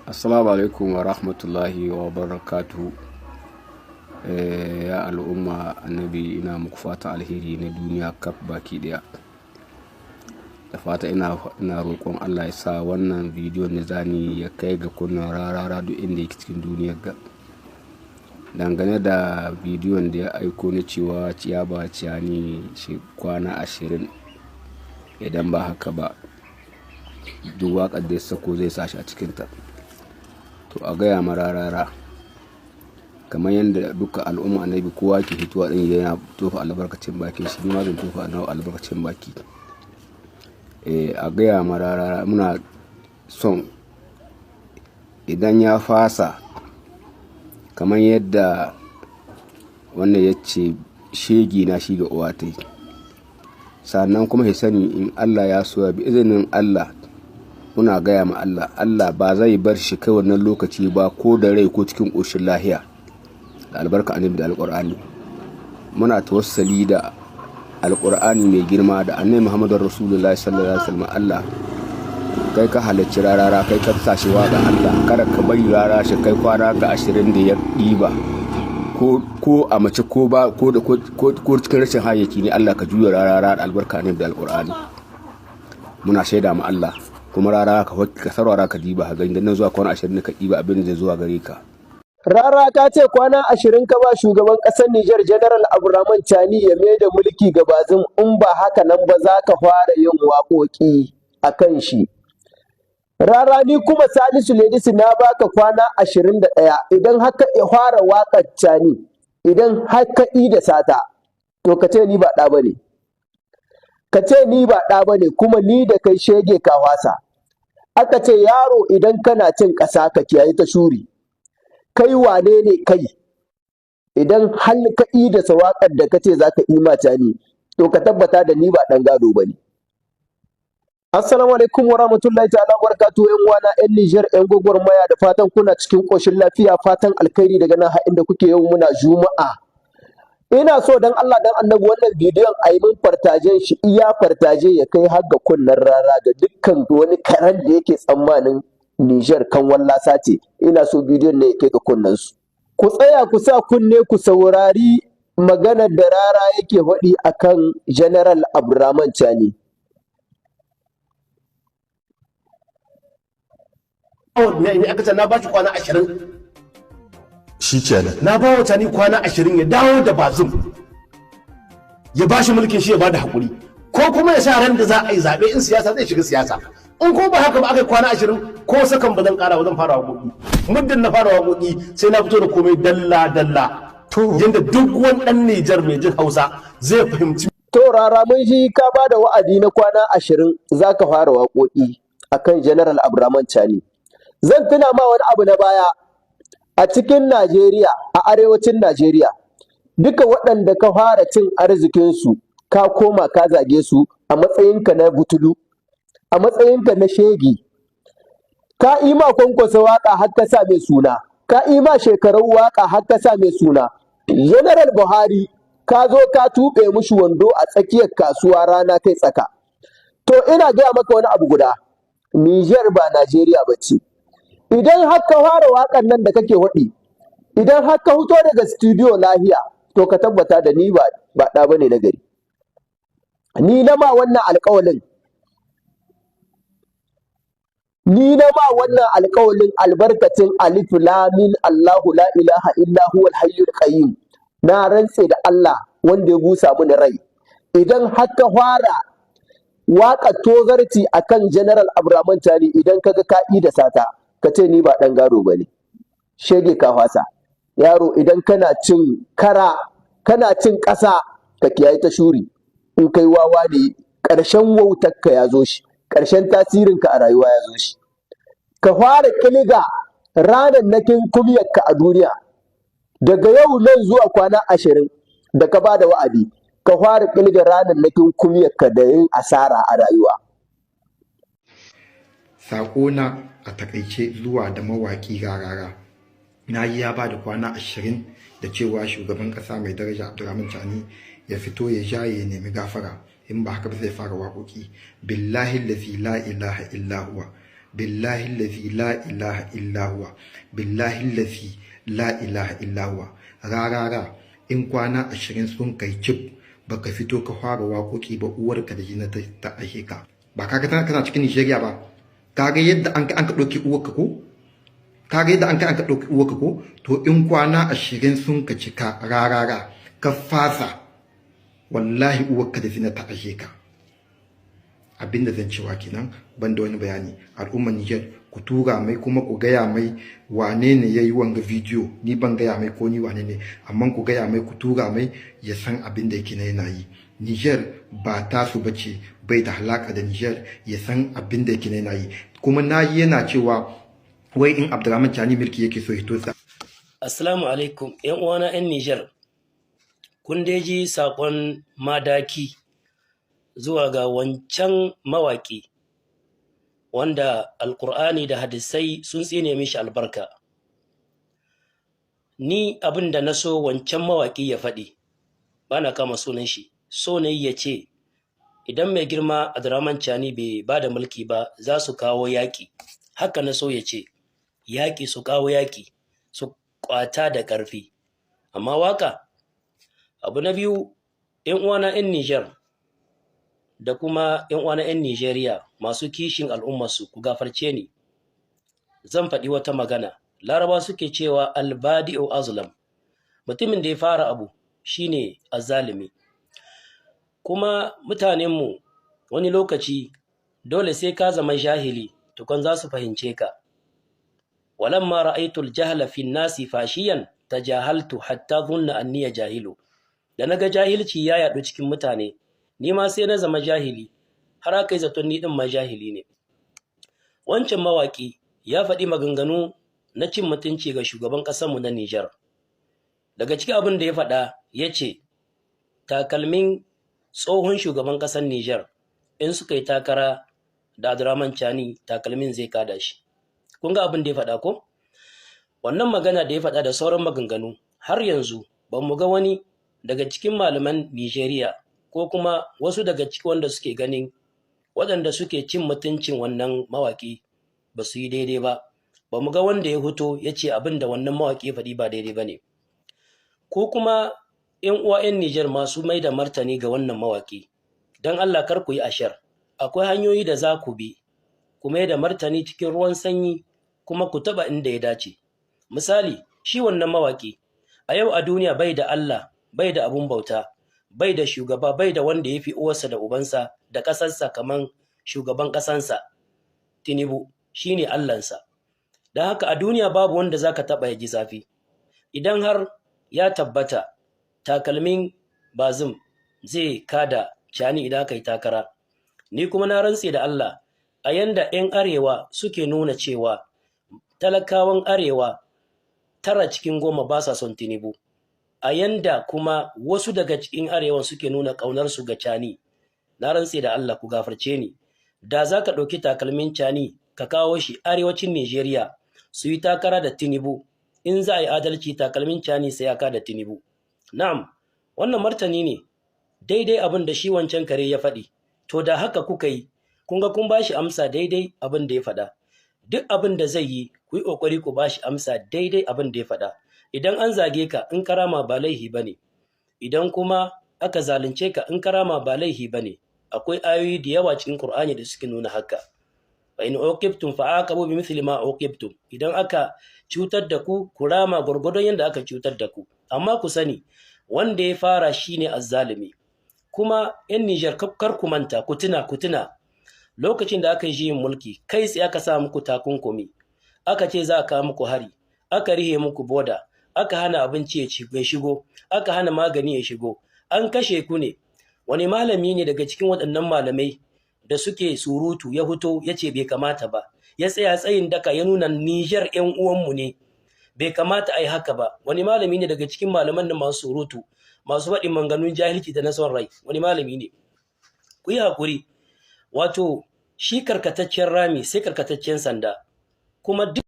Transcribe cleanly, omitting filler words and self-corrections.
Assalamu alaikum wa rahmatullahi wa barakatuhu. Ya al'umma annabi, ina muku fata alheri na duniya kaf baki daya. Da fata ina roƙon Allah ya sa wannan bidiyon da zani ya kai ga kunnen rarara duk inda yake cikin duniyar ga. Dangane da bidiyon da ya aiko na cewa ya ba Ciyani shi kwana 20, idan ba haka ba duk waƙar da ya sako zai sa shi a cikinta. To a gaya ma rarara, kamar yadda duka al'umma annabi kowa ke hitowa din yana tofa albarkacin bakin shi, ni ma zan tofa nawa albarkacin baki. A gaya ma rarara muna son idan ya fasa, kamar yadda wannan ya ce shegi na shi ga uwa tai. Sannan kuma ya sani in Allah ya so ya bi izinin Allah, muna gaya ma Allah, Allah ba zai bar shi kai wannan lokaci ba, ko da rai ko cikin ƙoshin lahiya, da albarka annabi da alƙur'ani. Muna tawassali da alƙur'ani mai girma da annabi Muhammadu Rasulullahi sallallahu alaihi wasallam. Allah kai ka halarci rarara, kai ka sa shi waƙa. Allah kada ka bari rara shi kai kwana ga 20 da ya ɗiba, ko a mace ko ba ko da ko cikin rashin hayyaki ne, Allah ka juya rarara da albarka annabi da alƙur'ani. Muna shaida ma Allah kuma rara ka saurara ka diba ka gani, nan zuwa kwana 20 ka diba abin da zai zuwa gare ka. Rara ka ce kwana 20 ka ba shugaban ƙasar Nijar General Abdurrahman Chani ya mai da mulki ga Bazum, in ba haka nan ba za ka fara yin waƙoƙi a kan shi. Rara ni kuma Salisu Ledisi na baka kwana 21, idan haka ya fara waƙar Chani, idan haka i da sata, to ka ce ni ba ɗa bane. Ka ce ni ba ɗa bane, kuma ni da kai shege ka wasa. Aka ce yaro idan kana cin ƙasa ka kiyaye ta shuri. Kai wane ne kai? Idan har ka yi da sawaƙar da kace za ka ima Cani, to ka tabbata da ni ba ɗan gado ba ne. Assalamu alaikum wa rahmatullahi ta'ala wa barakatuhu, ƴan uwana ƴan Nijar, ƴan gwagwarmaya, da fatan kuna cikin ƙoshin lafiya, fatan alkhairi daga nan har inda kuke. Yau muna Juma'a. Ina so dan Allah dan Annabi wannan bidiyon a yi min partagen shi, iya partage ya kai har ga kunnen rara da dukkan wani karen da yake tsammanin Nijar kan wallasa ce. Ina so bidiyon ne ya kai ga kunnen su. Ku tsaya ku sa kunne ku saurari maganar da rara yake faɗi akan General Abdurrahman Chani. Ne aka ce na ba shi kwana 20. Shi kenan. Na ba wa Cani kwana 20 ya dawo da Bazum, ya ba shi mulkin shi, ya ba da haƙuri, ko kuma ya sa ran da za a yi zaɓe, in siyasa zai shiga siyasa. In ko ba haka ba aka yi kwana 20, ko sakan ba zan ƙara ba, zan fara waƙoƙi. Muddin na fara waƙoƙi sai na fito da komai dalla dalla, yadda duk wani ɗan Nijar mai jin Hausa zai fahimci. To rara, mun shi ka ba da wa'adi na kwana 20 za ka fara waƙoƙi akan General Abdurrahman Chani. Zan tuna ma wani abu na baya a cikin Najeriya, a arewacin Najeriya, duka waɗanda ka fara cin arzikinsu ka koma ka zage su a matsayinka na butulu, a matsayinka na shegi. Ka ima Kwankwasa waƙa har ka sa mai suna, ka ima Shekarau waƙa har ka sa mai suna. General Buhari ka zo ka tuɓe mushi wando a tsakiyar kasuwa rana kai tsaka. To ina gaya maka wani abu guda, Nijar ba Najeriya ba ce. Idan har ka fara waƙan nan da kake waɗi, idan har ka fito daga studio lahiya, to ka tabbata da ni ba ɗa bane na gari. Ni na ma wannan alƙawalin. Ni na ma wannan alƙawalin albarkacin alif lamin Allahu la ilaha illa huwal hayyul qayyum. Na rantse da Allah wanda ya busa mini rai. Idan har ka fara waƙa tozarci akan General Abdurrahman Chani, idan kaga ka da sata, ka ce ni ba ɗan gado ba ne. Shege ka fasa. Yaro idan kana cin kara, kana cin ƙasa, ka kiyaye ta shuri. In kai wawa ne, ƙarshen wautarka ya zo shi, ƙarshen tasirinka a rayuwa ya zo shi. Ka fara ƙilga ranannakin kumyarka a duniya. Daga yau nan zuwa kwana 20 da ka ba da wa'adi, ka fara ƙilga ranannakin kumyarka da yin asara a rayuwa. Saƙona a takaice zuwa da mawaƙi Rarara. Na yi ya ba da kwana 20 da cewa shugaban ƙasa mai daraja Abdurrahman Chani ya fito ya jaye ya nemi gafara, in ba haka ba zai fara waƙoƙi. Billahi lazi la ilaha illa huwa. Billahi allazi la ilaha illa huwa, billahi allazi la ilaha illa huwa, Rarara, in kwana 20 sun kai cif baka fito ka fara waƙoƙi ba, uwarka da jina ta ahe ka. Ba kaga kana cikin Nigeria ba? Kaga yadda an ka ɗauki uwarka ko? Kaga yadda an ka ɗauki uwarka ko? To, in kwana 20 sun ka cika, Rarara, ka fasa, wallahi uwarka da zina ta ahe ka. Abinda zan cewa kenan, ban da wani bayani. Al'ummar Niger, ku tura mai kuma ku gaya mai wane ne ya yi wanga bidiyo. Ni ban gaya mai ko ni wane ne, amma ku gaya mai, ku tura mai, ya san abin da yake na yana yi. Niger ba tasu bace, bai da halaka da Niger, ya san abin da yake na yana yi. Kuma na yi yana cewa wai in Abdurrahman Chani mulki yake so hito sa. Assalamu alaikum, ‘yan uwana ‘yan Nijar. Kun dai ji saƙon Madaki zuwa ga wancan mawaƙi wanda Alƙur'ani da hadisai sun tsine mishi albarka. Ni abin da na so wancan mawaƙi ya faɗi, ba na kama sunan shi, so ne ya ce, idan mai girma Abdurrahman Chani bai ba da mulki ba, za su kawo yaƙi. Haka na so ya ce, yaƙi, su kawo yaƙi, su ƙwata da ƙarfi. Amma waka, abu na biyu, ‘yan uwana ‘yan Nijar da kuma ‘yan uwana ‘yan Nijeriya masu kishin al'ummarsu, ku gafarce ni. Zan faɗi wata magana. Laraba suke cewa albadi'u azlam. Mutumin da ya fara abu shine azzalimi. Kuma mutanenmu wani lokaci dole sai ka zama jahili tukun za su fahimce ka. Walamma ra'aytul jahla fi nasi fashiyan tajahaltu hatta dhunna anni jahilu. Da naga jahilci ya yaɗu cikin mutane, ni ma sai na zama jahili, har aka yi zaton ni ɗin ma jahili ne. Wancan mawaƙi ya faɗi maganganu na cin mutunci ga shugaban ƙasarmu na Nijar. Daga cikin abin da ya faɗa, ya ce, takalmin tsohon shugaban ƙasar Nijar in suka yi takara da Abdurrahman Chani, takalmin zai kada shi. Kun ga abin da ya faɗa ko? Wannan magana da ya faɗa da sauran maganganu, har yanzu ba mu ga wani daga cikin malaman Nijeriya ko kuma wasu daga cikin wanda suke ganin waɗanda suke cin mutuncin wannan mawaƙi ba su yi daidai ba. Ba mu ga wanda ya fito ya ce abin da wannan mawaƙi ya faɗi ba daidai ba ne. Ko kuma ‘yan uwa ‘yan Nijar masu mai da martani ga wannan mawaƙi, don Allah kar ku yi ashar. Akwai hanyoyi da za ku bi, ku mai da martani cikin ruwan sanyi kuma ku taɓa inda ya dace. Misali, shi wannan mawaƙi, a yau a duniya bai da Allah, bai da abun bauta, bai da shugaba, bai da wanda ya fi uwarsa da ubansa da ƙasarsa kaman shugaban ƙasansa, Tinubu, shi ne Allahnsa. Don haka a duniya babu wanda za ka taɓa ya ji zafi. Idan har ya tabbata takalmin Bazum zai kada Chani idan aka yi takara, ni kuma na rantse da Allah, a yanda 'yan arewa suke nuna cewa talakawan arewa 9 cikin 10 ba sa son Tinubu, a yanda kuma wasu daga cikin arewan suke nuna ƙaunarsu ga Chani, na rantse da Allah, ku gafarce ni, da za ka ɗauki takalmin Chani ka kawo shi arewacin Nijeriya su yi takara da Tinubu, in za a yi adalci, takalmin Chani sai ya kada Tinubu. Na'am, wannan martani ne daidai abin da shi wancan kare ya faɗi. To, da haka kuka yi, kun ga kun ba shi amsa daidai abin da ya faɗa. Duk abin da zai yi, ku yi ƙoƙari ku ba shi amsa daidai abin da ya faɗa. Idan an zage ka, in ka rama ba laihi ba ne. Idan kuma aka zalunce ka, in ka rama ba laihi ba ne. Akwai ayoyi da yawa cikin Kur'ani da suke nuna haka. Fa in uqibtum fa aqabu bimithli ma uqibtum. Idan aka cutar da ku, ku rama gwargwadon yadda aka cutar da ku. Amma ku sani, wanda ya fara shine azzalumi. Kuma 'yan Nijar, kar ku manta, ku tuna, ku tuna lokacin da aka yi juyin mulki, kai tsaye aka sa muku takunkumi, aka ce za a kawo muku hari, aka rihe muku boda, aka hana abinci ya shigo, aka hana magani ya shigo, an kashe ku ne. Wani malami ne daga cikin waɗannan malamai da suke surutu ya fito ya ce bai kamata ba, ya tsaya tsayin daka ya nuna Nijar 'yan uwanmu ne, bai kamata a yi haka ba? Wani malami ne daga cikin malaman nan masu surutu, masu faɗin maganganun jahilci da na son rai? Wani malami ne? Ku yi haƙuri. Wato shi karkataccen rami sai karkataccen sanda kuma duk